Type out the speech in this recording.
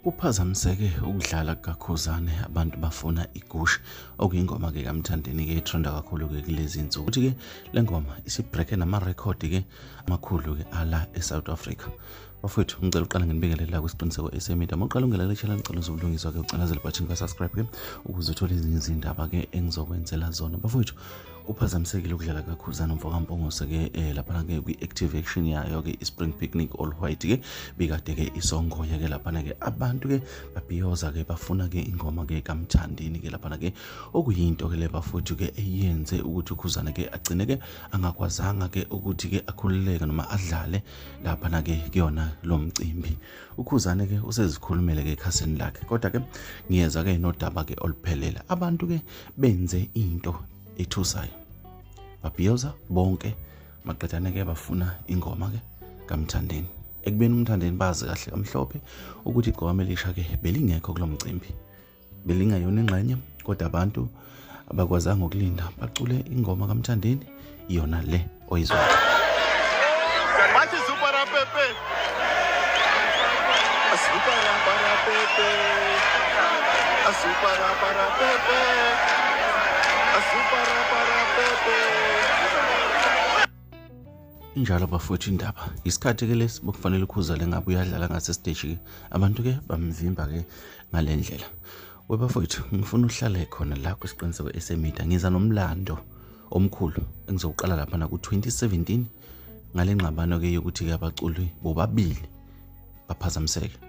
Kuphazamiseke ukudlala kukaKhuzane abantu bafuna igushi okuyingoma ke kaMthandeni ke etrenda kakhulu ke kulezi insuku. Uthi ke le ngoma isibreake namarekhodi ke amakhulu ke ala eSouth Africa. Bafowethu ngicela uqale nginibingelela kwisiqiniseko esemida. Uma uqala ungena le channel ngicela uzobulungiswa ke ucindezele button ka subscribe ke ukuze uthole ezinye izindaba ke engizokwenzela zona. Bafowethu kuphazamisekile ukudlala kakhuzana umfo kaMpungose ke laphana ke kwi-activation yayo ke i-spring picnic all white ke bikade ke isongoya ke laphana ke abantu ke babhiyoza ke bafuna ke ingoma ke kaMthandeni ke laphana ke okuyinto ke le bafowethu ke eyenze ukuthi uKhuzana ke agcine ke angakwazanga ke ukuthi ke akhululeke noma adlale laphana ke kuyona lo mcimbi. UKhuzane ke usezikhulumele ke ekhasini lakhe, kodwa ke ngiyeza ke nodaba ke oluphelele. Abantu ke benze into ethusayo, babhiyoza bonke maqedane ke bafuna ingoma ke kaMthandeni, ekubeni uMthandeni bazi kahle kamhlophe ukuthi igcokama elisha ke belingekho kulo mcimbi, belingayona ingxenye, kodwa abantu abakwazanga ukulinda bacule ingoma kaMthandeni iyona le oyizwayo. Bathi supara pepe. Supara para pepe. Supara para pepe. Supara para pepe. Injalo bafowethu indaba. Isikhathi ke lesi bokufanele uKhuzale ngabe uyadlala ngase stage ke. Abantu ke bamvimba ke ngale ndlela. Webafowethu ngifuna uhlale khona la kwisiqiniseko esemida, ngiza nomlando omkhulu engizowuqala lapha na ku-2017 ngale ngxabano ke yokuthi ke abaculi bobabili baphazamiseke.